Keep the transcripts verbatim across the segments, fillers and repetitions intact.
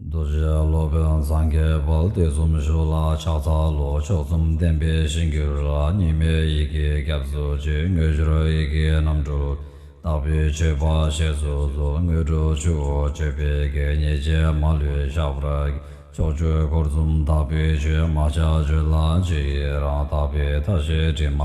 རྡོ་རྗེ་སློབ་དཔོན་སངས་རྒྱས་དཔལ། དུས་གསུམ་ཕྱོགས་ལ་ཕྱག་འཚལ་ལོ། མཆོག་གསུམ་བསྟན་པའི་ཞིང་གྱུར་ལ། གཉིས་མེད་ཡི་གེ་སྐྱབས་སུ་མཆི། དངོས་གྱུར་ཡི་གེ་རྣམ་སྤྲུལ། དག་པའི་མཆོད་པ་བཞེས་སུ་གསོལ། དངོས་གྲུབ་ཆུ་བོ་ཆོད་པའི་གེགས། ཉེས་བྱས་མ་ལུས་བཤགས་པར་བགྱི། ཕྱོགས་བཅུའི་འཁོར་གསུམ་དག་པའི་ཆོས། མ་ཆགས་སྤྱོད་ལ་ཇི་ཡི་རང་། དག་པའི་མཐའ་བཞི་དྲི་མ་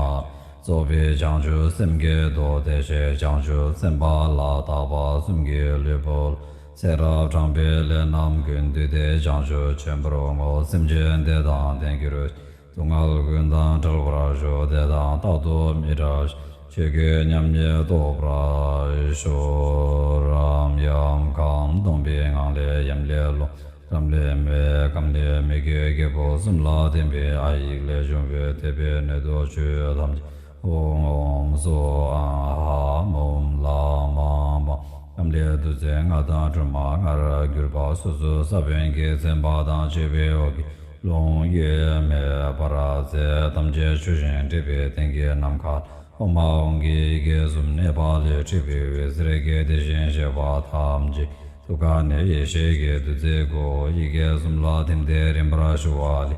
རྩོག་པའི་བྱང་ཆུབ་སེམས་ཀྱི་མདོ། བདེ་གཤེགས་བྱང་ཆུབ་སེམས་དཔའ་ལ། དག་པ་གསུམ་གྱི་ལུས་པོ་ལ། ཚེ་རབས་དྲངས་པའི་ལས་རྣམས་ཀུན། བདུད་སྡེ་བྱང་ཆུབ་ཆེན་པོར་བསྔོ། སེམས་ཅན་བདེ་དང་ལྡན་གྱུར་ཅིག་སྡུག་བསྔལ་ཀུན་དང་བྲལ་བར་ཤོག་བདེ་དང་རྟག་ཏུ་མི་འབྲལ་ཞིང་། ཆོས་ཀུན་མཉམ་ཉིད་རྟོགས་པར་ཤོག་རམ་ཡམ་ཁམས་སྟོང་པའི་ངང་ལས། ཡམ་ལས་རླུང་། རམ་ལས་མེ། ཁམས་ལས་མི་སྐྱེ་རྒྱལ་པོ་གསུམ་ལ་བརྟེན་པའི་ཨ་ཡིག་ལས་བྱུང་བའི་དད་པའི་ནད་དུག་ཆོས་ཐམས་ཅད། ཨོཾ་ཨོཾ་སྭཱ་ཧཱ། ཨོཾ་ལ་མ་མ། ཁམས་ལས་བདུད་རྩི་ལྔ་དང་དྲི་མ་ལྔར་གྱུར་པ། སོ་སོའི་ས་བོན་གྱིས་མཚན་པ་དང་བཅས་པའི་འོག་གི་རླུང་གཡོས་མེ་འབར་རྫས་ཐམས་ཅད་ཆུ་བཞིན་འདྲེས་པའི་སྟེང་གི་ནམ་མཁའ་ལ། ཨོཾ་ཨཱཿཧཱུྃ་གི་ཡི་གེ་གསུམ་གནས་པ་ལས་འཁྲུགས་པའི་འོད་ཟེར་གྱིས་དེ་བཞིན་གཤེགས་པ་ཐམས་ཅད་ཐུགས་ཀ་ནས་ཡེ་ཤེས་ཀྱི་བདུད་རྩི་དགུ་ཡི་གེ་གསུམ་ལ་ཐིམ་སྟེ་རིམ་པར་ཞུ་བ་ལས།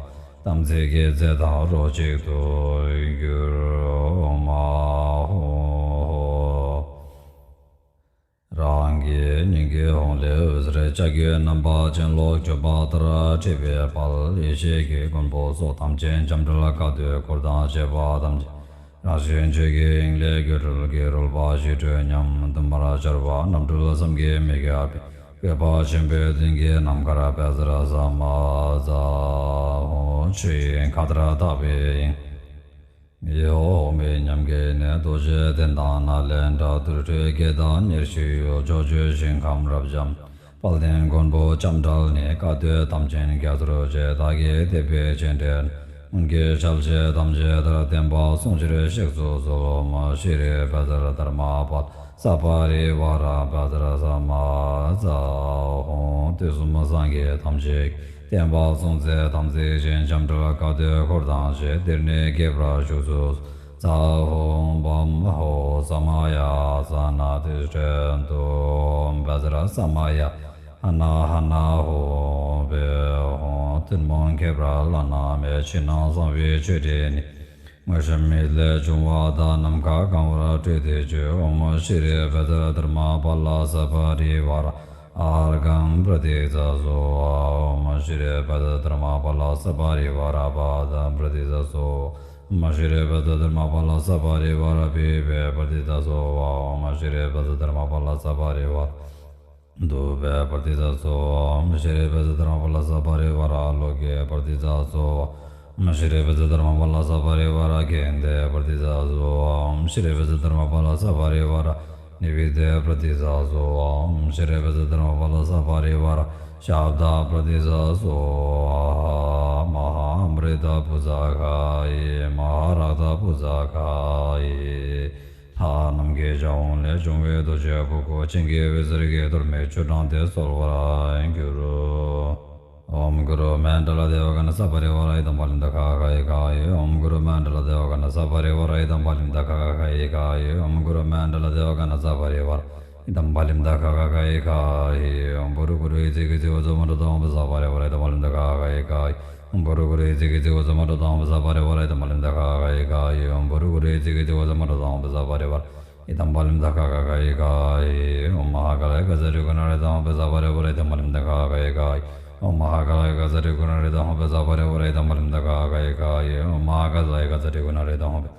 དམ་ཚིག་གི་རྫས་དང་རོ་གཅིག་ཏུ་གྱུར། ཨོཾ་ཨཱཿཧཱུྃ་ཧོཿ་རང་གི་སྙིང་གའི་ཧཱུྃ་ལས་འོད་ཟེར་ལྕགས་ཀྱུའི་རྣམ་པ་ཅན་གློག་འཁྱུག་པ་ལྟར་འཁྲིགས་པའི་དཔལ་ཡེ་ཤེས་ཀྱི་མགོན་པོ་སོགས་ཐམས་ཅད་འཇམ་དྲལ་དཀའ་སྡུག་འཁོར་དང་བཅས་པ་ཐམས་ཅད་རང་བཞིན་ཆོས་ཀྱི་དབྱིངས་ལས་སྒྱུ་འཕྲུལ་གྱི་རོལ་པ་ཞི་ཁྲོའི་ཉམས་ལྡན་པར་ཤར་བ། རྣམ་འཕྲུལ་བསམ་གྱིས་མི་ཁྱབ་པའི་བཀོད་པ་ཆེན་པོའི་མདུན་གྱི་ནམ་མཁར་པད་ཟེར་ས་མ་ཛཿཧཱུྃ། ཆོས་དབྱིངས་མཁའ་ལྟར་དག་པའི་དབྱིངས། ཡེ་ཧོ་ཧོ་མི་ཉམས་སྐྱེས་ནས། རྡོ་རྗེ་གདན་དང་ནཱ་ལེནྡྲ། དུར་ཁྲོད་བརྒྱད་དང་ཉེར་བཞི་ཡུལ། ཕྱོགས་བཅུའི་ཞིང་ཁམས་རབ་འབྱམས། དཔལ་ལྡན་མགོན་པོ་ལྕམ་དྲལ་ནས། བཀའ་སྡོད་དམ་ཅན་རྒྱ་མཚོར་བཅས། བདག་གིས་དད་པས་སྤྱན་འདྲེན་ནས། སྔོན་གྱི་ཕྱག་རྗེས་དམ་བཅའ་ལྟར། བསྟན་པ་སྲུང་ཕྱིར་གཤེགས་སུ་གསོལ། ཨོཾ་ཤྲཱི་པཉྩ་དྷརྨ་པཱ་ལ་ས་པ་རི་ཝཱ་ར་པཉྩ་ས་མ་ཛཿཧཱུྃ། དུས་གསུམ་སངས་རྒྱས་ཐམས་ཅད་ཀྱི། བསྟན་པ་སྲུང་མཛད་དམ་ཚིག་ཅན། ལྕམ་དྲལ་བཀའ་སྡོད་འཁོར་དང་བཅས། གཏེར་ནས་སྐྱེས་པར་བཞུགས་སུ་གསོལ། ཛཿཧཱུྃ་བཾ་ཧོཿ་ས་མ་ཡ་ས་ན་ཏི་ཥྚ་ཏུ། བཛྲ་ས་མ་ཡ་ཧ་ན་ཧ་ན་ཧོཿ་བྷཻ་ཧོཿ་ཐུན་མོང་ཁྱད་པར་བླ་ན་མེད། ཕྱི་ནང་གསང་བའི་ཆོས་སྒྲས་ནི། དངོས་གཞི་མེད་ལས་བྱུང་བ་དག་ནམ་མཁའ་གང་བར་སྤྲོས་ཏེ་བརྗོད། ཨོཾ་ཤྲཱི་པཉྩ་དྷརྨ་པཱ་ལ་ས་པ་རི་ཝཱ་ར་ཨརྒྷཾ་པྲ་ཏཱིཙྪ་སྭཱ་ཧཱ། ཨོཾ་ཤྲཱི་པཉྩ་དྷརྨ་པཱ་ལ་ས་པ་རི་ཝཱ་ར་པཱ་དཾ་པྲ་ཏཱིཙྪ་སྭཱ་ཧཱ། ཨོཾ་ཤྲཱི་པཉྩ་དྷརྨ་པཱ་ལ་ས་པ་རི་ཝཱ་ར་པུཥྤེ་པྲ་ཏཱིཙྪ་སྭཱ་ཧཱ། ཨོཾ་ཤྲཱི་པཉྩ་དྷརྨ་པཱ་ལ་ས་པ་རི་ཝཱ་ར་དྷཱུ་པེ་པྲ་ཏཱིཙྪ་སྭཱ་ཧཱ། ཨོཾ་ཤྲཱི་པཉྩ་དྷརྨ་པཱ་ལ་ས་པ་རི་ཝཱ་ར་ཨ་ལོ་ཀེ་པྲ་ཏཱིཙྪ་སྭཱ་ཧཱ། ཨོཾ་ཤྲཱི་པཉྩ་དྷརྨ་པཱ་ལ་ས་པ་རི་ཝཱ་ར་ཀེ་ཏེ་པྲ་ཏཱིཙྪ་སྭཱ་ཧཱ། ཨོཾ་ཤྲཱི་པཉྩ་དྷརྨ་པཱ་ལ་ས་པ་རི་ཝཱ་ར་ནི་བི་ཏེ་པྲ་ཏཱིཙྪ་སྭཱ་ཧཱ། ཨོཾ་ཤྲཱི་པཉྩ་དྷརྨ་པཱ་ལ་ས་པ་རི་ཝཱ་ར་ཤབྡ་པྲ་ཏཱིཙྪ་སྭཱ་ཧཱ། མ་ཧཱ་ཨ་མྲྀ་ཏ་པུ་ཛ་ག་ཡེ། མ་ཧཱ་རཀྟ་པུ་ཛ་ག་ཡེ། ལྷ་རྣམས་ཀྱི་བྱ་འོང་ལས་བྱུང་བའི་རྡོ་རྗེ་སྤུ་གུ་སྤྱན་གྱི་འོད་ཟེར་གྱིས་གཏོར་མའི་ཆུ་དྲངས་ཏེ་གསོལ་བར་འགྱུར་རོ། ཨོཾ་གུ་རུ་མཎྜལ་དེ་ཝ་ཀ་ཎ་ས་པ་རི་ཝཱ་ར་ཨི་དམ་བ་ལི་མ་ཏ་ཁ་ཁ་ཨི་ཁ་ཨི། ཨོཾ་གུ་རུ་མཎྜལ་དེ་ཝ་ཀ་ཎ་ས་པ་རི་ཝཱ་ར་ཨི་དམ་བ་ལི་མ་ཏ་ཁ་ཁ་ཨི་ཁ་ཨི། ཨོཾ་གུ་རུ་མཎྜལ་དེ་ཝ་ཀ་ཎ་ས་པ་རི་ཝཱ་ར་ཨི་དམ་བ་ལི་མ་ཏ་ཁ་ཁ་ཨི་ཁ་ཨི། ཨོཾ་བྷུ་རུ་གུ་རུ་ཨི་ཙི་གི་ཙི་ཝ་ཛ་མ་ཏོ་ཏ་ཧོ་བྷ་ས་པ་རི་ཝཱ་ར་ཨི་དམ་བ་ལི་མ་ཏ་ཁ་ཁ་ཨི་ཁ་ཨི། ཨོཾ་བྷུ་རུ་གུ་རུ་ཨི་ཙི་གི་ཙི་ཝ་ཛ་མ་ཏོ་ཏ་ཧོ་བྷ་ས་པ་རི་ཝཱ་ར་ཨི་དམ་བ་ལི་མ་ཏ་ཁ་ཁ་ཨི་ཁ་ཨི། ཨོཾ་བྷུ་རུ་གུ་རུ་ཨི་ཙི་གི་ཙི་ཝ་ཛ་མ་ཏོ་ཏ་ཧོ་བྷ་ས་པ་རི་ཝཱ་ར་ཨི་དམ་བ་ལི་མ་ཏ་ཁ་ཁ་ཨི་ཁ་ཨི། ཨོཾ་མ་ཧཱ་ཀཱ་ལ་ཡ་ག་ཛ་ཏྲི་གུ་ཎ་རི་དྷ་ཧོ་བྷ་ས་པ་རི་ཝཱ་ར་ཨི་དམ་བ་ལི་མ་ཏ་ཁ་ཁ་ཨི་ཁ་ཨི། ཨོཾ་མ་ཧཱ་ཀཱ་ལ་ཡ་ག་ཛ་ཏྲི་གུ་ཎ་རི་དྷ་ཧོ་བྷ་ས་པ་རི་ཝཱ་ར་ཨི་དམ་བ་ལི་མ་ཏ་ཁ་ཁ་ཨི་ཁ་ཨི། ཨོཾ་མ་ཧཱ་ཀཱ་ལ་ཡ་ག་ཛ་ཏྲི་གུ་ཎ་རི་དྷ་ཧོ་བྷ་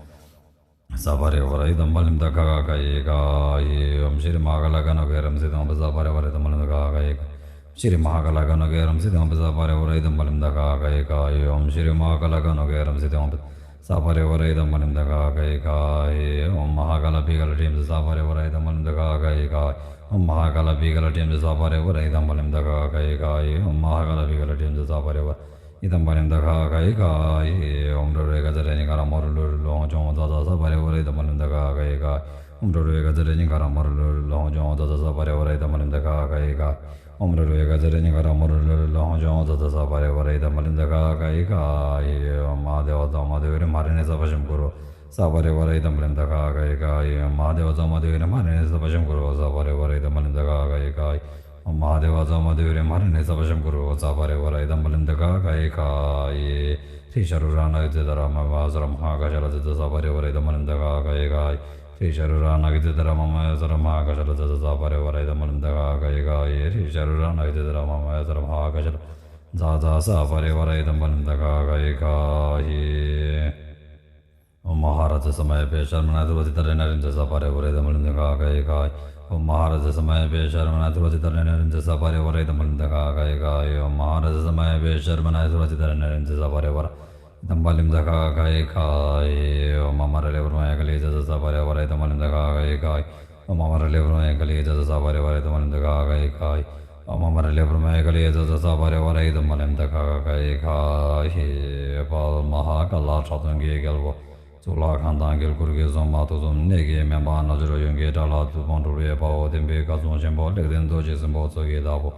ས་པ་རི་ཝཱ་ར་ཨི་དམ་བ་ལི་མ་ཏ་ཁ་ཁ་ཨི་ཁ་ཨི། ཨོཾ་ཤྲཱི་མ་ཧཱ་ཀཱ་ལ་ག་ནོ་གེ་རམ་སིདྡྷི་ཧོ་བྷ་ས་པ་རི་ཝཱ་ར་ཨི་དམ་བ་ལི་མ་ཏ་ཁ་ཁ་ཨི་ཁ་ཨི། ཤྲཱི་མ་ཧཱ་ཀཱ་ལ་ག་ནོ་གེ་རམ་སིདྡྷི་ཧོ་བྷ་ས་པ་རི་ཝཱ་ར་ཨི་དམ་བ་ལི་མ་ཏ་ཁ་ཁ་ཨི་ཁ་ཨི། ཨོཾ་ཤྲཱི་མ་ཧཱ་ཀཱ་ལ་ག་ནོ་གེ་རམ་སིདྡྷི་ཧོ་བྷ་ས་པ་རི་ཝཱ་ར་ཨི་དམ་བ་ལི་མ་ཏ་ཁ་ཁ་ཨི་ཁ་ཨི། ཨོཾ་མ་ཧཱ་ཀཱ་ལ་བི་ཀ་ལ་ཏྲི་ཡམ་ས་པ་རི་ཝཱ་ར་ཨི་དམ་བ་ལི་མ་ཏ་ཁ་ཁ་ཨི་ཁ་ཨི། ཨོཾ་མ་ཧཱ་ཀཱ་ལ་བི་ཀ་ལ་ཏྲི་ཡམ་ས་པ་རི་ཝཱ་ར་ཨི་དམ་བ་ལི་མ་ཏ་ཁ་ཁ་ཨི་ཁ་ཨི། ཨོཾ་མ་ཧཱ་ཀཱ་ལ་བི་ཀ་ལ་ཏྲི་ཡམ་ས་པ་རི་ཝཱ་ར་ཨི་དམ་བ་ལི་མ་ཏ་ཁ་ཁ་ཨི་ཁ་ཨི། ཨོཾ་རོ་རེ་ག་ཛ་རེ་ཉི་ག་ར་མོ་རོ་ལུ་རུ་ལོ་ཧོ་ཅོ་ཛ་ཛ་ས་པ་རི་ཝཱ་ར་ཨི་དམ་བ་ལི་མ་ཏ་ཁ་ཁ་ཨི་ཁ་ཨི། ཨོཾ་རོ་རེ་ག་ཛ་རེ་ཉི་ག་ར་མོ་རོ་ལུ་རུ་ལོ་ཧོ་ཅོ་ཛ་ཛ་ས་པ་རི་ཝཱ་ར་ཨི་དམ་བ་ལི་མ་ཏ་ཁ་ཁ་ཨི་ཁ་ཨི། ཨོཾ་རོ་རེ་ག་ཛ་རེ་ཉི་ག་ར་མོ་རོ་ལུ་རུ་ལོ་ཧོ་ཅོ་ཛ་ཛ་ས་པ་རི་ཝཱ་ར་ཨི་དམ་བ་ལི་མ་ཏ་ཁ་ཁ་ཨི་ཁ་ཨི། ཨོཾ་མ་ཧཱ་དེ་ཝ་ཛ་མ་དེ་ཝེ་རེ་མ་རེ་ནི་ས་པ་ཤམ་བྷོ་ཊོ་ས་པ་རི་ཝཱ་ར་ཨི་དམ་བ་ལི་མ་ཏ་ཁ་ཁ་ཨི་ཁ་ཨི། ཨོཾ་མ་ཧཱ་དེ་ཝ་ཛ་མ་དེ་ཝེ་རེ་མ་རེ་ནི་ས་པ་ཤམ་བྷོ་ཊོ་ས་པ་རི་ཝཱ་ར་ཨི་དམ་བ་ལི་མ་ཏ་ཁ་ཁ་ཨི་ཁ་ཨི། ཨོཾ་མ་ཧཱ་དེ་ཝ་ཛ་མ་དེ་ཝི་རེ་མ་ཧ་ར་ཎེ་ཙ་པ་ཤམ་བྷོ་རོ་ཙ་པ་རེ་ཝ་ར་ཨི་དམ་པཱ་ལིམ་ཏ་ག་ག་ཡེ་ག་ཡེ། ཧྲཱིཿཤ་རུ་ར་ན་གི་ཙི་ཏ་ར་མ་ཝ་ཙ་ར་མ་ཧཱ་ཀ་ཤ་ལ་ཙི་ཏ་ཙ་པ་རེ་ཝ་ར་ཨི་དམ་པཱ་ལིམ་ཏ་ག་ག་ཡེ་ག་ཡེ། ཧྲཱིཿཤ་རུ་ར་ན་གི་ཙི་ཏ་ར་མ་ཝ་ཙ་ར་མ་ཧཱ་ཀ་ཤ་ལ་ཙི་ཏ་ཙ་པ་རེ་ཝ་ར་ཨི་དམ་པཱ་ལིམ་ཏ་ག་ག་ཡེ་ག་ཡེ། ཧྲཱིཿཤ་རུ་ར་ན་གི་ཙི་ཏ་ར་མ་ཝ་ཙ་ར་མ་ཧཱ་ཀ་ཤ་ལ་ཙ་ཙ་ཙ་པ་རེ་ཝ་ར་ཨི་དམ་པཱ་ལིམ་ཏ་ག་ག་ཡེ་ག་ཡེ། ཨོཾ་མ་ཧཱ་ར་ཛ་ས་མ་ཡ་པེ་ཤ་ར་མ་ཎ་ཐུ་ར་ཙི་ཏ་ར་ཎ་རིམ་ཛ་ས་པ་རེ་ཝ་ར་ཨི་དམ་པཱ་ལིམ་ཏ་ག་ག་ཡེ་ག་ཡེ། ཨོཾ་མ་ཧཱ་ར་ཛ་ས་མ་ཡ་པེ་ཤ་ར་མ་ཎ་ཐུ་ར་ཙི་ཏ་ར་ཎ་རིམ་ཛ་ས་པ་རེ་ཝ་ར་ཨི་དམ་པཱ་ལིམ་ཏ་ག་ག་ཡེ་ག་ཡེ། ཨོཾ་མ་ཧཱ་ར་ཛ་ས་མ་ཡ་པེ་ཤ་ར་མ་ཎ་ཐུ་ར་ཙི་ཏ་ར་ཎ་རིམ་ཛ་ས་པ་རེ་ཝ་ར་ཨི་དམ་པཱ་ལིམ་ཏ་ག་ག་ཡེ་ག་ཡེ། ཨོཾ་མ་མ་ར་ལེ་པྲ་མ་ཡ་ཀ་ལེ་ཛ་ས་ས་པ་རེ་ཝ་ར་ཨི་དམ་པཱ་ལིམ་ཏ་ག་ག་ཡེ་ག་ཡེ། ཨོཾ་མ་མ་ར་ལེ་པྲ་མ་ཡ་ཀ་ལེ་ཛ་ས་ས་པ་རེ་ཝ་ར་ཨི་དམ་པཱ་ལིམ་ཏ་ག་ག་ཡེ་ག་ཡེ། ཨོཾ་མ་མ་ར་ལེ་པྲ་མ་ཡ་ཀ་ལེ་ཛ་ས་ས་པ་རེ་ཝ་ར་ཨི་དམ་པཱ་ལིམ་ཏ་ག་ག་ཡེ་ག་ཡེ། དཔལ་མ་ཧཱ་ཀཱ་ལ་ཁྲག་འཐུང་གི་རྒྱལ་པོ། གཙུག་ལག་ཁང་དང་དཀྱིལ་འཁོར་གྱི་སྲུང་མ་དུག་གསུམ་གནས་ཀྱི་སྨན་པ་རྣལ་འབྱོར་ཡོན་གྱི་དགྲ་ལྷ་བདུད་དཔུང་སྒྲོལ་བའི་དཔའ་བོ་བསྟན་པའི་བཀའ་སྲུང་ཆེན་པོ་ལེགས་ལྡན་རྡོ་རྗེ་སྲིན་པོ་མཚོ་གི་བདག་པོ།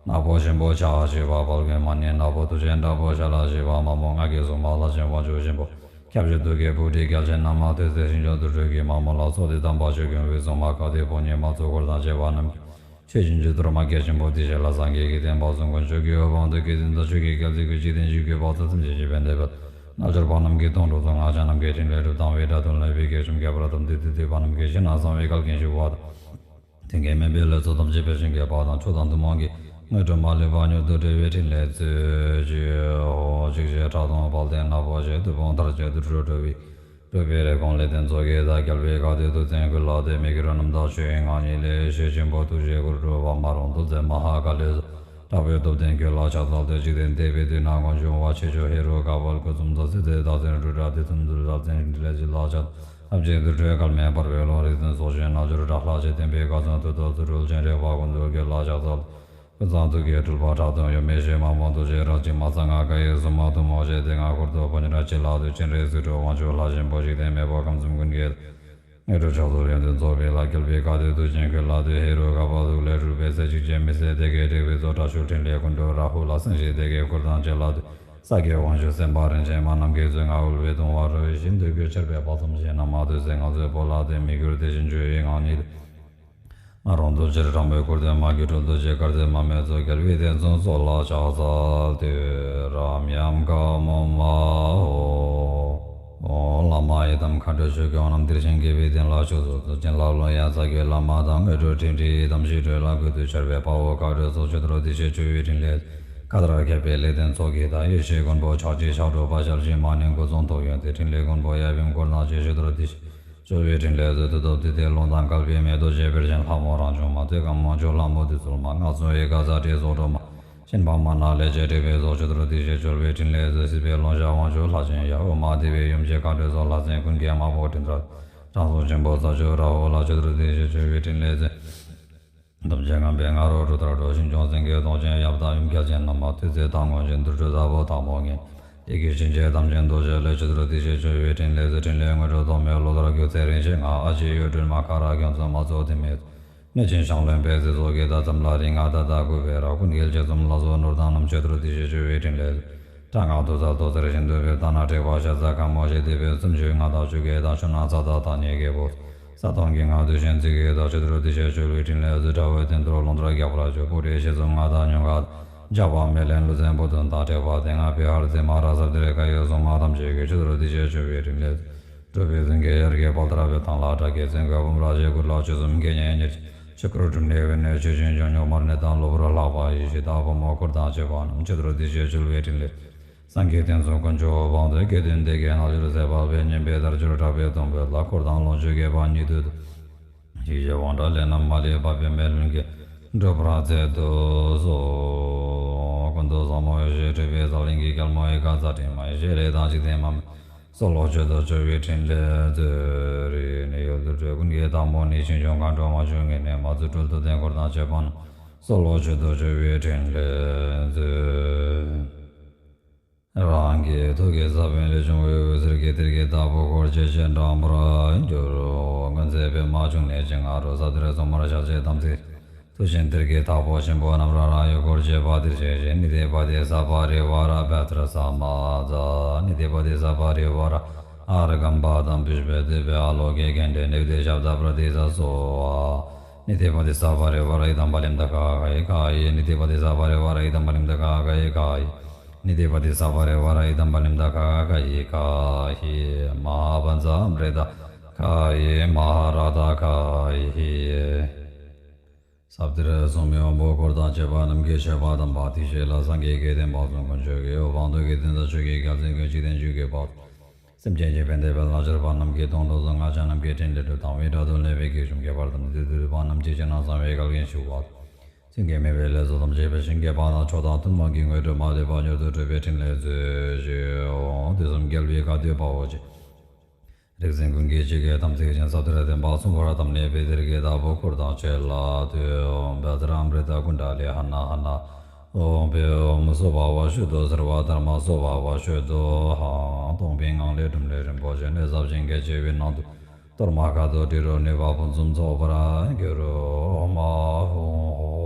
ནག་པོ་ཆེན་པོ་ཕྱག་བཞི་པ། དཔལ་མགོན་མ་ཎི་ནག་པོ། ཐུགས་རྗེ་དྲག་པོ་ཞལ་ལ་བཞི་པ། མ་མོ་སྔགས་ཀྱི་སྲུང་མ་ལྷ་ཆེན་དབང་ཕྱུག་ཆེན་པོ། ཁྱབ་བྱེད་ཐུགས་ཀྱི་སྤུ་གྲི་རྒྱལ་ཆེན་ན་མ་ཐོས་སྲས་ཞིང་སྐྱོང་དུར་ཁྲོད་ཀྱི་མ་མོ་ལ་སོགས་ཏེ་དམ་པ་ཆོས་ཀུན་འོད་སྲུང་མ་དཀར་ཏེ་ཕོ་ཉའི་མ་ཚོགས་འཁོར་དང་བཅས་པ་རྣམས་ཀྱིས། ཆོས་བྱིན་གྱིས་གཏོར་མ་རྒྱ་ཆེན་པོ་འདི་བཞེས་ལ། སངས་རྒྱས་ཀྱི་བསྟན་པ་སྲུང་མགོན་ཆོས་ཀྱི་འོད་དཔང་དུ་སྐུ་ཚེ་འདི་ཕྱོགས་ཀྱི་རྒྱལ་སྲིད་ཀྱི་འཇིག་རྟེན་བཞི་པོའི་བག་ཚ་ཚིམ་བྱེད་ཞིང་ཕན་བདེ་བའི་རྣལ་འབྱོར་པ་རྣམས་ཀྱི་དོན་སྒྲུབ་ཚོགས། སྔགས་འཆང་རྣམས་ཀྱི་ཕྲིན་ལས་སྒྲུབ་དང་བའི་དགྲ་གདོན་ལས་སྒྲོལ་བའི་གེགས་བྱུང་ཁྱད་པར་དམ་ཚིག་ཏུ་བསྡུས་པ་རྣམས་ཀྱི་ཕྱི་ནང་གསང་བའི་བསྐལ་མཁན་ཞི་བ་དང་། མཐུན་རྐྱེན་དམན་པའི་ལས་ཚོགས་ཐམས་ཅད་འཕེལ་ཞིང་རྒྱས་པ་དང་། མཆོག་དང་ཐུན་མོང་གི་དངོས་གྲུབ་མ་ལུས་པ་མྱུར་དུ་སྒྲུབ་པའི་ཕྲིན་ལས་སྩོལ་ཅིག། ཧོ། འཇིགས་བྱེད་ཁྲག་འཐུང་དཔལ་ལྡན་ནག་པོ་ཆེ། བདུད་དཔུང་མཐར་བཅད་དུར་ཁྲོད་འགྲོ་བའི། འགྲོ་བའི་རེ་སྐོང་ལས་ལྡན་ཚོགས་ཀྱི་བདག་རྒྱལ་བའི་བཀའ་སྡོད་ཐུགས་བརྩེ་ཀུན་ལ་གཏད། མི་འགྱུར་རྣམ་དག་ཆོས་དབྱིངས་ངང་ཉིད་ལས། ཡེ་ཤེས་ཆེན་པོ་ཐུགས་རྗེའི་སྐུར་གྲུབ་པ། མ་རུངས་རྡུལ་རྫས་མ་ཧཱ་ཀཱ་ལི་སོགས། དྲག་པོའི་སྟོབས་ལྡན་ཁྱོད་ལ་ཕྱག་འཚལ་ཏེ། འཇིག་རྟེན་འདས་པའི་དུས་ན་མངོན་འབྱུང་བ། ཆེ་མཆོག་ཧེ་རུ་ཀ་དཔལ་སྐུ་གསུམ་མཚོན། སྲིད་རྩེ་རྟག་བརྟན་རི་ཁྲོད་དགྲ་སྡེ་གསུམ་འདུལ། ཟབ་ཆོས་ཕྲིན་ལས་བཞི་ལ་ཕྱག་འཚལ། ཐམས་ཅད་དུར་ཁྲོད་བསྐལ་མེ་འབར་བའི་ཀློང་། རིག་འཛིན་ཚོགས་ཀྱི་རྣལ་འབྱོར་དགྲ་ལྷ་ཆེ། བསྟན་པའི་བཀའ་སྲུང་ཐུགས་རྟོག་ཚུ་རོལ་ཅན། རིག་པ་ཀུན་ཏུ་ཁྱོད་ལ་ཕྱག་འཚལ་ལོ། ཀུན་བཟང་ཐུགས་ཀྱི་སྤྲུལ་པ་ཁྲག་འཐུང་ཡུམ་མི་ཤེས་མ་མོ་རྡོ་རྗེ་རལ་གཅིག་མ་ཚ་ང་ཀྭ་ཡེ་སྲུང་མ་ཐུན་མོང་ཞེས་དེ་སྔ་འཁོར་དུ་ཕོ་ཉ་ཅི་ལ་དུས་ཆེན་རེ་ཟུག་གྲོགས་དབང་ཕྱུག་ལྷ་ཆེན་པོ་འཇིག་རྟེན་མེས་པོ་ཁམས་གསུམ་ཀུན་གྱི་དངོས་གྲུབ་མཆོག་ཐོབ་ཡོན་ཏན་རྫོགས་པའི་ལྷ། རྒྱལ་བའི་བཀའ་སྡོད་ཐུགས་རྗེ་ཁྱོད་ལ་འདུད། ཧེ་རུ་ཀ་པ་ཐུགས་ལས་སྤྲུལ་པའི་སྲས་འཇིགས་བྱེད་མི་ཟད་དེ་གའི་དྲེགས་པའི་མཚོ་དྲག་ཤུལ་ཕྲིན་ལས་ཀུན་གྲོལ་རཱ་ཧུ་ལ་སེང་ཞི་དེ་གའི་འཁོར་དང་བཅས་ལ་འདུད། ས་གའི་དབང་ཕྱུག་སེམས་དཔའ་རིན་ཆེན་མ་རྣམས་ཀྱིས་མཛོད། མངའ་དབུལ་བའི་གདུང་བ་རོལ། ཞིང་དུས་ཀྱི་ཆར་པའི་དཔག་བསམ་ཞིང་ན་མ་ཐོས་སྲས་ང་ཚོའི་བོད་ལ་འདུད། མི་འགྱུར་དེ་བཞིན་ཆོས་དབྱིངས་ངང་ཉིད་དུ། ང་རོ་རྡོ་རྗེ་དྲག་མོའི་སྐུར་སྟོན་མ་གི་སྤྲུལ་རྡོ་རྗེ་དཀར་རྩེ་མ་མོའི་མཚོ། རྒྱལ་བའི་བསྟན་སྲུང་སོགས་ལ་ཕྱག་འཚལ་ཏེ། རབ་ཉམས་དགའ་མོ་མ་ཧོ། ཨོ་བླ་མ་ཡི་དམ་མཁའ་འགྲོ་ཆོས་སྐྱོང་རྣམས། གཏེར་ཆེན་དགྱེས་པའི་བསྟན་ལ་ཕྱག་འཚལ་ལོ། བྱིན་རླབས་ཀློང་ཡངས་ས་གའི་བླ་མ་དང་། དངོས་གྲུབ་སྤྲིན་བྲལ་ཡི་དམ་ཞིག་གྲོལ་ལ། ཀུན་ཏུ་ཤར་བའི་དཔའ་བོ་མཁའ་འགྲོའི་ཚོགས། མཆོད་གཏོར་འདི་བཞེས་མཆོད་པའི་ཕྲིན་ལས། མཁའ་ལྟར་ཁྱབ་པའི་ལེགས་ལྡན་ཚོགས་ཀྱི་བདག་ཡེ་ཤེས་མགོན་པོ་ཕྱག་རྒྱའི་ཕྱག་དྲུག་པ། ཞལ་བཞི་མ་ཎི་སྐུ་གསུང་ཐུགས་ཡོན་ཏན། ཕྲིན་ལས་མགོན་པོ་ཡབ་ཡུམ་འཁོར་དང་བཅས། མཆོད་གཏོར་འདི་བཞེས་མཆོད་པའི་ཕྲིན་ལས་མཛོད། མཐུ་སྟོབས་བདུད་སྡེ་རླུང་དང་བརྒལ་བའི་མེ་ཏོག་བཞད་པའི་རྒྱན། ལྷ་མོ་རང་བྱུང་མ། ཏེ་ཀ་མོ་ཇོ་ལྷ་མོ་དེ་ཚུལ་མ། སྔགས་གསུམ་ཡི་གེ་ཚ་ཁྲི་སོགས་སྒྲོལ་མ། ཤན་པ་མ་ན་ལས་བྱེད་དྲེགས་པའི་ཚོགས། མཆོད་གཏོར་འདི་བཞེས་མཆོད་པའི་ཕྲིན་ལས་མཛོད། སྲིད་པའི་ཀློང་བཞག་དབང་ཕྱུག་ལྷ་ཆེན་ཡབ། ཨུ་མ་དེ་བའི་ཡུམ་ཆེན་མཁའ་འགྲོའི་ཚོགས། ལྷ་སྲིན་ཀུན་གྱི་དམག་དཔུང་སྤྲིན་ཕྲག་དྲང་སྲོང་ཆེན་པོ་རྩྭ་མཆོག་རཱ་ཧུ་ལ། མཆོད་གཏོར་འདི་བཞེས་མཆོད་པའི་ཕྲིན་ལས་མཛོད། ཐམས་ཅད་ངང་པའི་ང་རོ་འབྲུག་ལྟར་སྒྲོག། ཞིང་སྐྱོང་སེང་གེ་གདོང་ཅན་ཡབ་དང་ཡུམ། རྒྱལ་ཆེན་ན་མ་ཐོས་སྲས་དང་མངོན་ཆེན་དུར་ཁྲོད་དྭགས་པོ་དང་པོ་ངན། དེ་གའི་གཤིན་རྗེ་དམ་ཅན་རྡོ་རྗེ་ལས། མཆོད་གཏོར་འདི་བཞེས་མཆོད་པའི་ཕྲིན་ལས་མཛོད། ཕྲིན་ལས་དངོས་གྲུབ་ཐོགས་མེད་བློ་ལྟར་སྒྱུ་རྩལ་རིན་ཆེན་ང་། ཨ་ཕྱི་གཡུ་སྒྲོན་མ་ཁ་རག་གྱོན་ཚོགས་མ་ཚོགས་དེ་མེད། གནོད་སྦྱིན་ཞང་བློན་པད་ཚལ་སོགས་ཀྱིས་ད་ཙམ་ལ་རིག་ང་ད་ལྟ་གུས་པས་རབ། ཀུན་གྱིས་དཔྱད་རྩོམ་ལ་སོགས་ནོར་དང་རྣམས། མཆོད་གཏོར་འདི་བཞེས་མཆོད་པའི་ཕྲིན་ལས། དྲག་སྔགས་དུག་རྩ་ཐོག་སེར་ཤིན་ཏུ་འབེབས། ད་ན་དྲེགས་པ་ཤ་ཟ་ཁ་མོ་ཞེས་དེ་བས་སུམ་ཅུ་ང་དང་བཅུ་གེ་དང་། ཆུ་ནག་ཚ་དང་ཐག་ཉེ་གེ་བོ། ས་སྟོང་གི་ང་དུ་ཞེན་ཚིག་གི་དག། མཆོད་གཏོར་འདི་བཞེས་མཆོད་པའི་ཕྲིན་ལས་མཛོད། དགྲ་བོའི་སྟེང་དུ་རླུང་ལྟར་རྒྱག་པར་བྱོས། སྤུ་གྲི་ཞལ་འཛུམ་ང་དང་ཉོན་ཁ་དང་། ཇག་པ་མེ་ལེན་ཀླུ་བཙན་བུ་སྟོན་དང་། དྲེགས་པ་དེ་ང་བི་ཧར་རྩེ་མ་ར་ཟབ་གཏེར་ཁ་ཡི་སྲུང་མ་ཐམས་ཅད་ཀྱིས། མཆོད་གཏོར་འདི་བཞེས་མཆོད་པའི་ཕྲིན་ལས་མཛོད། གྲུབ་པའི་བཙུན་གྱི་དབྱར་གྱི་དཔལ་ལྟར་འབེབས། ཐང་ལྷ་བྲག་གི་བཙན་རྒོད་འབུམ་ར་བཞི། གུར་ལྷ་ཆོས་གསུམ་དགེ་བསྙེན་ཉེར་གཅིག་ཆོས་སྐུར་སྒྲུབ་གནས་དབེན་གནས་ཆོས་སྦྱིན་འཇོལ་ཉོག་མར་གནས་དང་། གློ་བུར་ལྷགས་པ་ཡེ་ཤེས་དང་། བུ་མོ་འཁོར་དང་བཅས་པ་རྣམས། མཆོད་གཏོར་འདི་བཞེས་མཆོད་པའི་ཕྲིན་ལས། སངས་རྒྱས་བསྟན་སྲུང་དཀོན་མཆོག་དབང་དུ། དགེ་འདུན་སྡེ་བརྒྱད་རྣལ་འབྱོར་ཟད་པ་བས། བསྙེན་པའི་དལ་འབྱོར་དྲག་པོས་གདུང་བས་ལ། འཁོར་དང་ལོངས་སྤྱོད་དགེ་བ་ཉིད་དུ་བསྡུ། ཞི་བྱེད་དབང་དྲག་ལས་རྣམས་མ་ལུས་པ། པདྨའི་ལྷུན་གྱིས་འགྲུབ་པར་མཛད་དུ་གསོལ། ཀུན་ཏུ་བཟང་མོ་ཡེ་ཤེས་སྤྲུལ་པའི་རྩ། གླིང་གི་རྒྱལ་མོ་ཡི་གེ་ཚ་ཁྲི་མ། ཡེ་ཤེས་རིགས་དང་འཇིག་རྟེན་མ་མོའི། གསོལ་ལོ་མཆོད་དོ་མཆོད་པའི་ཕྲིན་ལས་མཛོད། རིགས་ནི་ཡུལ་དུར་ཁྲོད་ཀུན་གྱི་བདག་མོ་ནི། ཞིང་སྐྱོང་མཁའ་འགྲོ་མ་བྱོན་ངེས་གནས་མ། རྫུ་འཕྲུལ་ཐུབ་བསྟན་འཁོར་དང་བཅས་པ་རྣམས། གསོལ་ལོ་མཆོད་དོ་མཆོད་པའི་ཕྲིན་ལས་མཛོད། རང་གི་ཐུགས་ཀྱི་ས་བོན་ལས་བྱུང་བའི་འོད་ཟེར་གྱིས་གཏེར་གྱི་བདག་པོ་འཁོར་བཅས་སྤྱན་དྲངས་པར་གྱུར། མགོན་མཛད་པའི་མ་བྱུང་གནས་ཀྱི་ང་རོ་ས་གཏེར་སོ་མར་ཞལ་བྱེད་དམ་ཚིག་ཐུགས་ཆེན་གཏེར་གྱི་བདག་པོ་ཆེན་པོ་རྣམས་རང་རང་ཡུལ་འཁོར་བཅས་པ་འདིར་གཤེགས་ཤིང་། ནི་དེ་བ་དེ་ས་པ་རི་ཝ་ར་བེ་ཏྲ་ས་མ་ཛ། ནི་དེ་བ་དེ་ས་པ་རི་ཝ་ར་ཨརྒྷཾ་པ་དཾ་པུཥྤེ་དྷཱུ་པེ་ཨ་ལོ་ཀེ་གནྡྷེ་ནཻ་ཝི་དྱ་ཤབྡ་པྲ་ཏཱིཙྪ་སྭཱ་ཧཱ། ནི་དེ་པ་ཏི་ས་པ་རེ་བ་ར་ཨི་དམ་པ་ལིམ་ད་ག་ག་ཡི་ག་ཡི། ནི་དེ་པ་ཏི་ས་པ་རེ་བ་ར་ཨི་དམ་པ་ལིམ་ད་ག་ག་ཡི་ག་ཡི། ནི་དེ་པ་ཏི་ས་པ་རེ་བ་ར་ཨི་དམ་པ་ལིམ་ད་ག་ག་ཡི་ག་ཡི། མ་ཧཱ་པཉྩ་ཨམྲི་ཏ་ག་ཡི། མ་ཧཱ་རཀྟ་ག་ཡི། ས་བདེ་ར་སོང་མི་དབང་པོ་འཁོར་དང་བཅས་པ་རྣམས་ཀྱི་མཆོད་པ་དམ་པ་དེ་བཞེས་ལ་སངས་རྒྱས་ཀྱི་བསྟན་པ་གསུམ་དཀོན་མཆོག་གི་དབང་དུ་གི་དོན་དང་ཆོས་ཀྱི་རྒྱལ་མཚན་ཀུན་གཅིག་བསྟན་བཅོས་ཀྱི་བར་དུ། སེམས་ཅན་གྱི་ཕན་བདེ་བའི་ལམ་སྦྱོར་བ་རྣམས་ཀྱི་དོན་དུ་སྔགས་འཆང་རྣམས་ཀྱི་ཕྲིན་ལས་སྒྲུབ་དང་བའི་སྒྲ་དུ་ལེན་པའི་དགེ་སྦྱོང་ཁྱད་པར་དམ་ཚིག་ཏུ་བསྡུས་པ་རྣམས་ཀྱི་ཕྱིར་ན་གསང་བའི་བཀའ་ལ་ཞུ་བ་དང་། མཚན་གྱིས་མིན་པའི་ལས་ཚོགས་ཐམས་ཅད་འཕེལ་ཞིང་རྒྱས་པ་དང་མཆོག་དང་ཐུན་མོང་གི་དངོས་གྲུབ་མ་ལུས་པ་མྱུར་དུ་སྒྲུབ་པའི་ཕྲིན་ལས་མཛོད་ཅིག། ཨོ། དུས་གསུམ་རྒྱལ་བའི་བཀའ་སྡོད་དཔའ་བོ་ཆེ། རིག་འཛིན་ཀུན་གྱི་འཆི་ཁའི་དམ་ཚིག་ཅན། ས་བདེ་ར་བསྟན་པ་སྲུང་བར་དམ་ནི་བི་དིར་གྱི་བདག་པོ་འཁོར་དང་བཅས་ལ་འདུད། ཨོ། བཛྲ་ཨམྲི་ཏ་ཀུན་ཌ་ལི་ཧ་ན་ཧ་ན། ཨོ། བྷེ་ཨོ་མུ་སྭ་བྷཱ་ཝ་ཤུདྡྷོ་སརྦ་དྷརྨ་སྭ་བྷཱ་ཝ་ཤུདྡྷོ་ཧ། སྟོང་པའི་ངང་ལས་སྒྲུབ་ལས་རིན་པོ་ཆེ་ནི་ཟབ་ཅིང་གལ་ཆེ་བའི་ནང་དུ་གཏོར་མ་ཁ་དོག་དྲི་རོ་ནུས་པ་ཕུན་སུམ་ཚོགས་པར་གྱུར། ཨོ་མ་ཧོ་ཧོ།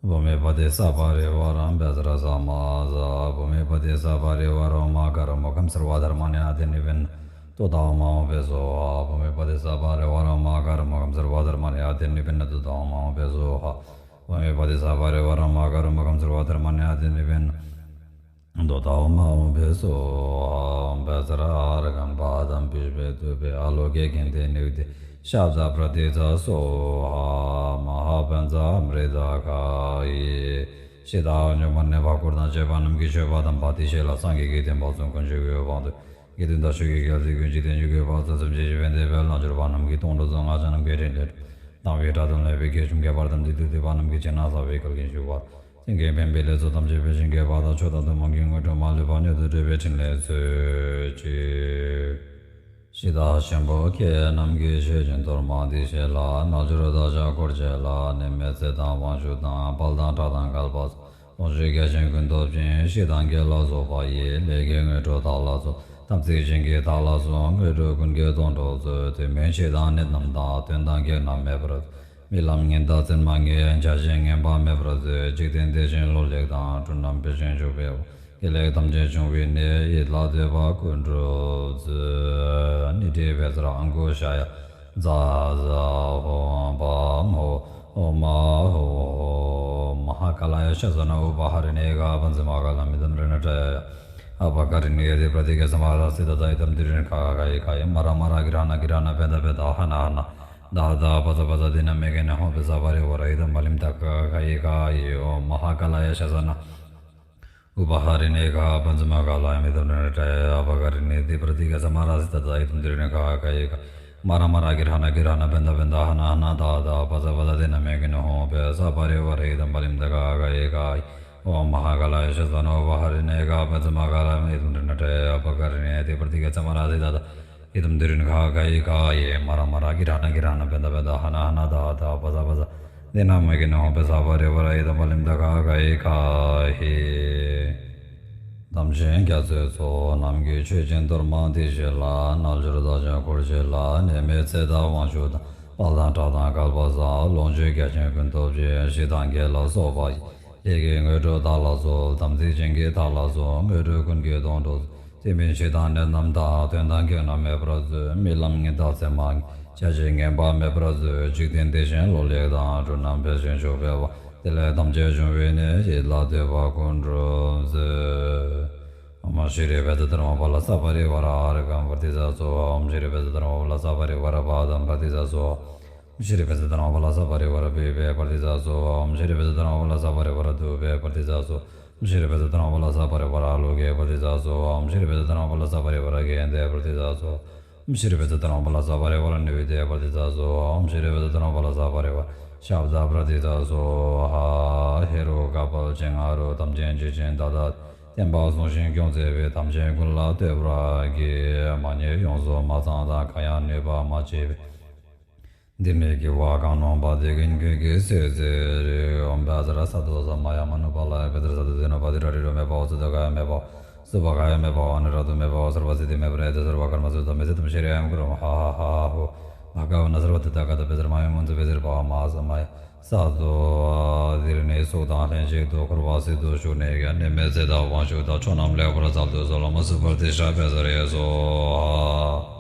བྷཱུ་མི་པ་ཏི་ས་པ་རི་ཝཱ་ར་བཛྲ་ས་མ་ས། བྷཱུ་མི་པ་ཏི་ས་པ་རི་ཝཱ་ར་མ་ག་ར་མུ་ཁམ་སརྦ་དྷརྨ་ནི་ཨ་ཏི་ནི་བི་ན་ཏོ་ཏཱ་ཨོ་མ་ཨོ་བྷེ་སྭཱ་ཧཱ། བྷཱུ་མི་པ་ཏི་ས་པ་རི་ཝཱ་ར་མ་ག་ར་མུ་ཁམ་སརྦ་དྷརྨ་ནི་ཨ་ཏི་ནི་བི་ན་ཏོ་ཏཱ་ཨོ་མ་ཨོ་བྷེ་སྭཱ་ཧཱ། བྷཱུ་མི་པ་ཏི་ས་པ་རི་ཝཱ་ར་མ་ག་ར་མུ་ཁམ་སརྦ་དྷརྨ་ནི་ཨ་ཏི་ནི་བི་ན་ཏོ་ཏཱ་ཨོ་མ་ཨོ་བྷེ་སྭཱ་ཧཱ། བཛྲ་ཨརྒྷཾ་པཱ་དམ་པུཥྤེ་ཏུཏྟེ་ཨཱ་ལོ་ཀེ་གནྡྷེ་ནུདྡྷེ་ཤབྡ་པྲ་ཏཱིཙྪ་སྭཱ་ཧཱ། མ་ཧཱ་པཉྩ་ཨམྲི་ཏ་ག་ཡི། ཞེས་བདག་སྔོན་མ་ནས་འཕགས་འཁོར་དང་བཅས་པ་རྣམས་ཀྱི་མཆོད་པ་དམ་པ་དེ་བཞེས་ལ་སངས་རྒྱས་ཀྱི་བསྟན་པ་གསུམ་དཀོན་མཆོག་གི་དབང་དུ་གི་དོན་དང་ཆོས་ཀྱི་རྒྱལ་མཚན་ཀུན་གཅིག་བསྟན་བཅོས་ཀྱི་བར་དུ་སེམས་ཅན་གྱི་ཕན་བདེ་བའི་ལམ་སྦྱོར་བ་རྣམས་ཀྱི་དོན་དུ་སྔགས་འཆང་རྣམས་ཀྱི་ཕྲིན་ལས་སྒྲུབ་དང་བའི་སྒྲ་དུ་ལེན་པའི་དགེ་སྦྱོང་ཁྱད་པར་དམ་ཚིག་ཏུ་བསྡུས་པ་རྣམས་ཀྱི་ཕྱིར་ན་གསང་བའི་བཀའ་ལ་ཞུ་བ། མཚན་གྱིས་མིན་པའི་ལས་ཚོགས་ཐམས་ཅད་འཕེལ་ཞིང་རྒྱས་པ་དང་མཆོག་དང་ཐུན་མོང་གི་དངོས་གྲུབ་མ་ལུས་པ་མྱུར་དུ་སྒྲུབ་པའི་ཕྲིན་ལས་མཛོད་ཅིག། ཤེས་བདག་ཆེན་པོ་ཁྱེད་རྣམས་ཀྱི་མཆོད་སྦྱིན་གཏོར་མ་འདི་བཞེས་ལ། རྣལ་འབྱོར་བདག་ཅག་འཁོར་བཅས་ལ། ནད་མེད་ཚེ་དང་དབང་ཕྱུག་དང་། དཔལ་དང་གྲགས་དང་བསྐལ་པ་གསུམ། ལོངས་སྤྱོད་རྒྱ་ཆེན་ཀུན་ཐོབ་ཅིང་། ཞི་དང་རྒྱས་ལ་སོགས་པ་ཡི། ལས་ཀྱི་དངོས་གྲུབ་དག་ལ་སྩོལ། དམ་ཚིག་ཅན་གྱིས་བདག་ལ་གསོལ། དངོས་གྲུབ་ཀུན་གྱི་དོན་སྒྲུབ་མཛོད། དུས་མིན་འཆི་དང་ནད་རྣམས་དང་། གདོན་དང་བགེགས་རྣམས་མེད་པར་མཛོད། རྨི་ལམ་ཉིད་དང་མཚན་མ་ངེས། འཆར་ཞིང་ངན་པ་མེད་པར་མཛོད། འཇིག་རྟེན་བདེ་ཞིང་ལོ་ལེགས་དང་། འབྲུ་རྣམས་འཕེལ་ཞིང་ཕྱུག་པའི་དབང་། དགེ་ལེགས་ཐམས་ཅད་འབྱུང་བའི་གནས། ཡིད་ལ་འདོད་པ་ཀུན་འགྲུབ་མཛོད། ནི་ཏྲི་བཛྲ་ཨང་ཀུ་ཤ་ཡ། ཛཿཛཿཧོ། བཾ་ཧོ། ཨོཾ་ཨཱཿཧོ། མ་ཧཱ་ཀཱ་ལ་ཡ་ཤ་ས་ན་ཨུ་པ་ཧ་རི་ཎི་ཨེ་ག་བཛྲ་མ་ཀཱ་ལ་མི་དམ་རི་ཎ་ཏྲ་ཡ་ཡ། ཨ་བ་ཀ་རི་ཎི་ཡ་དྷི་པྲ་ཏི་ག་ས་མ་ར་སི་ཏ་ཏ་ཨི་དམ་དྷི་རི་ཎི་ཁ་ག་ཡི་ག་ཡི། མ་ར་མ་ར་གི་ར་ན་གི་ར་ན་བེ་ད་བེ་ད་ཧ་ན་ཧ་ན། ད་ད་བ་ཛ་བ་ཛ་དྷི་ན་མེ་གི་ན་ཧོ་བེ་ས་བ་རི་ཝ་ར་ཨི་དམ་པ་ལིམ་ད་ག་ག་ཡི་ག་ཡི། ཨོཾ་མ་ཧཱ་ཀཱ་ལ་ཡ་ཤ་ས་ན། ཨུ་པ་ཧ་རི་ཎི་ཨེ་ག་བཛྲ་མ་ཀཱ་ལ་ཡ་མི་དམ་རི་ཎ་ཏྲ་ཡ་ཡ། ཨ་བ་ཀ་རི་ཎི་ཡ་དྷི་པྲ་ཏི་ག་ས་མ་ར་སི་ཏ་ཏ་ཨི་དམ་དྷི་རི་ཎི་ཁ་ག་ཡི་ག་ཡི། མ་ར་མ་ར་གི་ར་ན་གི་ར་ན་བེ་ད་བེ་ད་ཧ་ན་ཧ་ན། ད་ད་བ་ཛ་བ་ཛ་དྷི་ན་མེ་གི་ན་ཧོ་བེ་ས་བ་རི་ཝ་ར་ཨི་དམ་པ་ལིམ་ད་ག་ག་ཡི་ག་ཡི། ཨོཾ་མ་ཧཱ་ཀཱ་ལ་ཡ་ཤ་ས་ན་ཨུ་པ་ཧ་རི་ཎི་ཨེ་ག་བཛྲ་མ་ཀཱ་ལ་ཡ་མི་དམ་རི་ཎ་ཏྲ་ཡ་ཡ། ཨ་བ་ཀ་རི་ཎི་ཡ་དྷི་པྲ་ཏི་ག་ས་མ་ར་སི་ཏ་ཏ་ཨི་དམ་དྷི་རི་ཎི་ཁ་ག་ཡི་ག་ཡི། མ་ར་མ་ར་གི་ར་ན་གི་ར་ན་བེ་ད་བེ་ད་ཧ་ན་ཧ་ན། ད་ད་བ་ཛ་བ་ཛ་དྷི་ན་མ་གི་ན་ཧོ་བེ་ས་བ་རི་ཝ་ར་ཨི་དམ་པ་ལིམ་ད་ག་ག་ཡི་ག་ཡི། དམ་ཅན་རྒྱ་མཚོའི་ཚོགས་རྣམས་ཀྱི་མཆོད་སྦྱིན་གཏོར་མ་འདི་བཞེས་ལ། རྣལ་འབྱོར་བདག་ཅག་འཁོར་བཅས་ལ། ནད་མེད་ཚེ་དང་དབང་ཕྱུག་དང་། དཔལ་དང་གྲགས་དང་བསྐལ་པ་བཟང་། ལོངས་སྤྱོད་རྒྱ་ཆེན་ཀུན་ཐོབ་ཅིང་། ཞི་དང་རྒྱས་ལ་སོགས་པ་ཡི། ལས་ཀྱི་དངོས་གྲུབ་བདག་ལ་སྩོལ། དམ་ཚིག་ཅན་གྱིས་བདག་ལ་གསོལ། དངོས་གྲུབ་ཀུན་གྱི་དོན་སྒྲུབ་མཛོད། དུས་མིན་འཆི་དང་ནད་རྣམས་དང་། གདོན་དང་བགེགས་རྣམས་མེད་པར་མཛོད། རྨི་ལམ་ཉིད་དང་མཚན་མ་ངེས། འཆར་ཞིང་ངན་པ་མེད་པར་མཛོད། འཇིག་རྟེན་བདེ་ཞིང་ལོ་ལེགས་དང་། འབྲུ་རྣམས་འཕེལ་ཞིང་ཕྱུག་པའི་དབང་། བདེ་ལེགས་ཐམས་ཅད་འབྱུང་བའི་གནས། ཡིད་ལ་འདོད་པ་ཀུན་འགྲུབ་མཛོད། ཨོཾ་ཤྲཱི་བཛྲ་དྷརྨ་པཱ་ལ་ས་པ་རི་ཝཱ་ར་ཨརྒྷཾ་པྲ་ཏཱིཙྪ་སྭཱ་ཧཱ། ཨོཾ་ཤྲཱི་བཛྲ་དྷརྨ་པཱ་ལ་ས་པ་རི་ཝཱ་ར་པཱ་དམ་པྲ་ཏཱིཙྪ་སྭཱ་ཧཱ། ཤྲཱི་བཛྲ་དྷརྨ་པཱ་ལ་ས་པ་རི་ཝཱ་ར་པུཥྤེ་པྲ་ཏཱིཙྪ་སྭཱ་ཧཱ། ཤྲཱི་བཛྲ་དྷརྨ་པཱ་ལ་ས་པ་རི་ཝཱ་ར་དྷཱུ་པེ་པྲ་ཏཱིཙྪ་སྭཱ་ཧཱ། ཤྲཱི་བཛྲ་དྷརྨ་པཱ་ལ་ས་པ་རི་ཝཱ་ར་ཨཱ་ལོ་ཀེ་པྲ་ཏཱིཙྪ་སྭཱ་ཧཱ། ཤྲཱི་བཛྲ་དྷརྨ་པཱ་ལ་ས་པ་རི་ཝཱ་ར་གནྡྷེ་པྲ་ཏཱིཙྪ་སྭཱ་ཧཱ། ཤྲཱི་བཛྲ་དྷརྨ་པཱ་ལ་ས་པ་རི་ཝཱ་ར་ནུདྡྷེ་པྲ་ཏཱིཙྪ་སྭཱ་ཧཱ། ཤྲཱི་བཛྲ་དྷརྨ་པཱ་ལ་ས་པ་རི་ཝཱ་ར་ཤབྡ་པྲ་ཏཱིཙྪ་སྭཱ་ཧཱ། ཧེ་རུ་ཀ་དཔལ་ཆེན་ང་རོས། དམ་ཅན་ཆོས་ཅན་ད་ལྟ་བསྟན་པ་སྲུང་ཞིང་སྐྱོང་མཛད་པའི། དམ་ཅན་ཀུན་ལ་བསྟོད་པར་བགྱི། མ་ཉེས་ཡོངས་སུ་མ་ཚང་དང་། གང་ཡང་ནུས་པ་མ་ཆེས་པའི། འདི་ནི་དགེ་བ་གང་ནོངས་པ་དེ་ཀུན་ཁྱོད་ཀྱིས་གསོས་མཛོད་རིགས། ཨོཾ་བཛྲ་སཏྭ་ས་མ་ཡ་མ་ནུ་པཱ་ལ་ཡ། བཛྲ་སཏྭ་ཛྙཱ་ན་པཱ་ཏི་ར་རི་རོ་མེ་བྷ་ཝ། ཙུ་ཏ་ཀ་ཡ་མེ་བྷ་ཝ། སུ་པ་ཀ་ཡ་མེ་བྷ་ཝ། ཨ་ནི་ར་ཏུ་མེ་བྷ་ཝ། སརྦ་སིདྡྷི་མེ་བྷ་ར་ཨེ་ཏེ། སརྦ་ཀརྨ་སུ་ཏ་མེ་ཙི་ཏམ་ཤྲི་ཡ་ཡམ་ཀུ་རུ་ཧ་ཧ་ཧ་ཧ་ཧོ། བྷ་ག་བ་ན་སརྦ་ཏ་ཐཱ་ག་ཏ་བཛྲ་མ་ཡ་མུ་ཙུ་བཛྲ་བྷ་མ་ཧཱ་ས་མ་ཡ། ས་ཏྭ། འདིར་ནི་སྲོག་དང་ལྷན་ཅིག་ཏུ་འཁོར་བ་སྲིད་དུ་ཞུགས་ནས་ཀྱང་། ནད་མེད་ཚེ་དང་དབང་ཕྱུག་དང་། ཕྱོགས་རྣམས་ལེགས་པར་བསྩལ་དུ་གསོལ། མ་སུ་པར་ཏི་ཤྲ་བཛྲ་ཡེ་སྭཱ་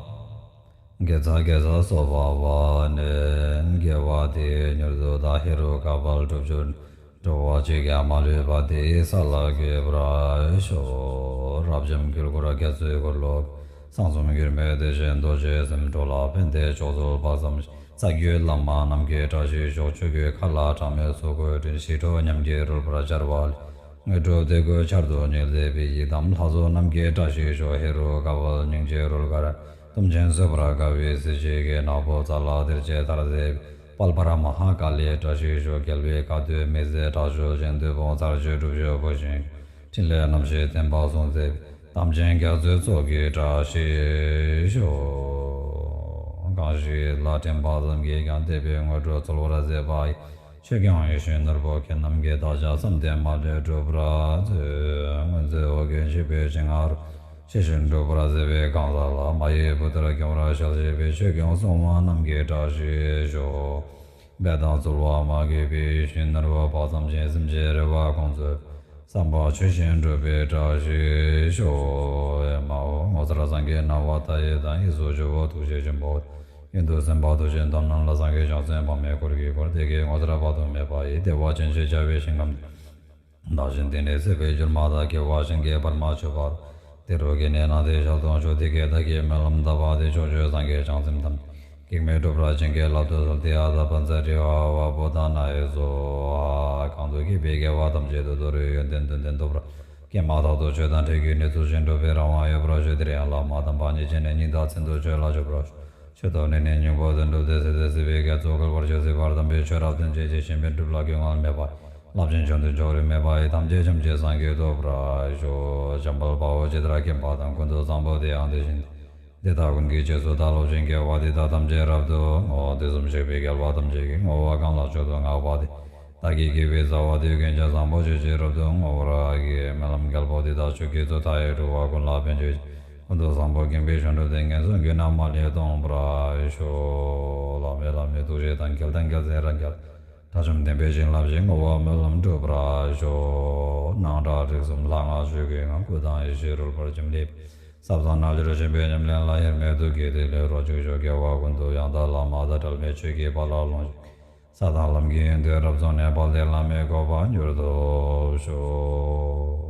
ཧཱ། དགེ་རྩ་དགེ་རྩ་སོགས་པ་བ་ནས་དགེ་བ་དེ་མྱུར་དུ་བདག་ཧེ་རུ་ཀ་དཔལ་འགྲུབ་གྱུར། འགྲོ་བ་གཅིག་ཀྱང་མ་ལུས་པ་དེ་ས་ལ་འགོད་པར་ཤོག། རབ་འབྱམས་དཀྱིལ་འཁོར་རྒྱ་མཚོའི་འཁོར་ལོ། གསང་གསུམ་འགྱུར་མེད་བདེ་ཆེན་རྡོ་རྗེ་སེམས། འགྲོ་ལ་ཕན་བདེ་མཆོག་སྩོལ་དཔག་བསམ་ཤིང་། རྩ་བརྒྱུད་བླ་མ་རྣམས་ཀྱི་བཀྲ་ཤིས་ཤོག། ཆོས་སྐུའི་མཁའ་ལ་གྲངས་མེད་སོགས་བཀོད་དྲིན། ཞི་ཁྲོ་ཉམས་ཀྱིས་རོལ་པར་སྦྱར་བ་ལས། དངོས་གྲུབ་དེ་ཀུན་ཆར་དུ་བརྙིལ་ཏེ་ཕྱིར། ཡི་དམ་ལྷ་ཚོགས་རྣམས་ཀྱི་བཀྲ་ཤིས་ཤོག། ཧེ་རུ་ཀ་དཔལ་སྙིང་རྗེའི་རོལ་གར། གཏུམ་ཆེན་སོས་པར་དཀའ་བའི་གཟི་བརྗིད་ཀྱི་ནག་པོ་རྩ་ལ་དེར་བཅས་མཐར་མཛད་པའི་དཔལ་འབར་མ་ཧཱ་ཀཱ་ལིའི་བཀྲ་ཤིས་ཤོག། རྒྱལ་བའི་བཀའ་སྡོད་མི་ཟད་དྲག་ཤུལ་ཅན། བདུད་དཔུང་ཚར་གཅོད་སྒྲུབ་མཆོད་ཕུལ་ཞིང་། ཕྲིན་ལས་རྣམ་བཞི་བསྟན་པ་སྲུང་མཛད་པའི། དམ་ཅན་རྒྱ་མཚོའི་ཚོགས་ཀྱི་བཀྲ་ཤིས་ཤོག། གང་ཞིག་ལ་དྲན་པ་ཙམ་གྱིས་ཀྱང་དད་པའི་དངོས་གྲུབ་སྩོལ་བར་མཛད་པ་ཡི། ཆོས་སྐྱོང་ཡེ་ཤེས་ནོར་བུ་ཁྱེད་རྣམས་ཀྱི་བདག་ཅག་བསམ་དོན་མ་ལུས་འགྲུབ་པར་མཛོད། སྔོན་ཚེ་ཨོ་རྒྱན་གཤེགས་པའི་ཞིང་ང་རོ། ཤེས་བཞིན་སྒྲུབ་པར་མཛད་པའི་གང་ཟག་ལ། མ་ཡི་བུ་ལྟར་སྐྱོང་བར་ཞལ་བཞེས་པའི་ཆོས་སྐྱོང་སྲུང་མ་རྣམས་ཀྱི་བཀྲ་ཤིས་ཤོག། འབད་དང་རྩོལ་བ་མ་གོས་པའི་ཡིད་བཞིན་ནོར་བུ་དཔག་བསམ་ཅན། སེམས་ཅན་རེ་བ་ཀུན་སྩོལ། བསམ་པ་ཆོས་བཞིན་འགྲུབ་པའི་བཀྲ་ཤིས་ཤོག། ཨེ་མ་ཧོ། ངོ་མཚར་སངས་རྒྱས་སྣང་བ་མཐའ་ཡས་དང་། གཡས་སུ་ཇོ་བོ་ཐུགས་རྗེ་ཆེན་པོ། གཡོན་དུ་སེམས་དཔའ་དུས་ཆེན་དམ་རྣམས་ལ། སངས་རྒྱས་བྱང་སེམས་དཔག་མེད་འཁོར་གྱིས་བསྐོར། དེ་སྐད་ངོ་མཚར་དཔག་ཏུ་མེད་པ་ཡི། བདེ་བ་ཅན་ཞེས་བྱ་བའི་ཞིང་ཁམས། བདག་གཞན་དེ་ནས་སྲིད་པའི་སྒྱུ་མ་དག། སྐྱེ་བ་གཞན་གྱིས་བར་མ་ཆོད་པ་རུ། དེ་རུ་སྐྱེས་ནས་སྣང་མཐའི་ཞལ་མཐོང་ཤོག། དེ་སྐད་བདག་གིས་སྨོན་ལམ་བཏབ་པ་དེ། ཕྱོགས་བཅུའི་སངས་རྒྱས་བྱང་སེམས་ཐམས་ཅད། གེགས་མེད་འགྲུབ་པར་བྱིན་གྱིས་བརླབ་ཏུ་གསོལ། ཏདྱ་ཐཱ། པཉྩ་དྲི་ཡ་ཨ་ཝ་བོ་དྷ་ན་ཡེ་སྭཱ་ཧཱ། གང་དུ་སྐྱེས་པའི་དགེ་བ་ཐམས་ཅད་དུ། མཐོ་རིས་ཡོན་ཏན་དོན་ལྡན་ཐོབ་པར། སྐྱེས་མ་ཐག་ཏུ་ཆོས་དང་འཕྲད་ཀྱི་གནས་ཚུལ་ཅན། འགྲུབ་པའི་རང་དབང་ཡོད་པར་ཤོག། དེར་ཡང་བླ་མ་དམ་པ་མཉེས་བྱས་ནས། སྙིང་ཐག་མཚན་དུ་ཆོས་ལ་སྤྱོད་པར་ཤོག། ཆོས་ཐོབ་ནས་ནི་སྙིང་པོ་དོན་གྲུབ་སྟེ། སྲིད་དང་སྲིད་པའི་དགེ་ཚོགས་བསྐལ་པར་སྤྱོད། སྲིད་པར་དམ་པའི་ཆོས་རབ་སྟོན་བྱེད་ཅིང་། གཞན་ཕན་སྒྲུབ་ལ་སྐྱོ་ངལ་མེད་པ། རླབས་ཆེན་མཆོག་ཏུ་འཇོག་རིགས་མེད་པ་ཡི། ཐམས་ཅད་ཐམས་ཅད་སངས་རྒྱས་ཐོབ་པར་ཤོག། འཇམ་དཔལ་དཔའ་བོས་ཇི་ལྟར་མཁྱེན་པ་དང་། ཀུན་ཏུ་བཟང་པོ་དེ་ཡང་དེ་བཞིན་ཏེ། དེ་དག་ཀུན་གྱི་རྗེས་སུ་བདག་སློབ་ཅིང་། དགེ་བ་འདི་དག་ཐམས་ཅད་རབ་ཏུ་བསྔོ། དུས་གསུམ་གཤེགས་པའི་རྒྱལ་བ་ཐམས་ཅད་ཀྱིས། བསྔོ་བ་གང་ལ་མཆོག་ཏུ་བསྔགས་པ་དེ། བདག་གིས་བགྱིས་པའི་བྱ་བ་དེ་ཀུན་ཀྱང་། བཟང་པོ་སྤྱོད་ཕྱིར་རབ་ཏུ་བསྔོ་བར་བགྱི། སྨོན་ལམ་རྒྱལ་པོ་འདི་དག་མཆོག་གི་གཙོ། མཐའ་ཡས་འགྲོ་བ་ཀུན་ལ་ཕན་ཕྱིར། ཀུན་ཏུ་བཟང་པོ་ཁེངས་པའི་བྱང་ཆུབ་སྟེ། ངན་སོང་རྒྱུད་ན་མ་ལུས་སྟོངས་པར་ཤོག། བླ་མེད་བླ་མའི་ཐུགས་རྗེ་དང་། རྒྱལ་དང་རྒྱལ་སྲས་རང་རྒྱལ། དགྲ་བཅོམ་བདེན་པའི་བྱིན་རླབས་ཀྱིས། བསྔོ་བ་སྨོན་ལམ་འགྲུབ་པར་ཤོག། སྣང་གྲགས་རིག་གསུམ་ལྷ་སྔགས་ཆོས་སྐུའི་ངང་། སྐུ་དང་ཡེ་ཤེས་རོལ་པར་འབྱམས་ཀླས་པའི། ཟབ་གསང་རྣལ་འབྱོར་ཆེན་པོའི་ཉམས་ལེན་ལ། དབྱེར་མེད་ཐུགས་ཀྱི་ཐིག་ལེ་རོ་གཅིག་ཤོག། དགེ་བ་ཀུན་ཏུ་ཡང་དག་བླ་མ་དང་། འབྲལ་མེད་ཆོས་ཀྱི་དཔལ་ལ་ལོངས་སྤྱོད། ས་དང་ལམ་གྱི་ཡོན་ཏན་རབ་རྫོགས་ནས། དཔལ་ལྡན་བླ་མའི་གོ་འཕང་མྱུར་ཐོབ་ཤོག།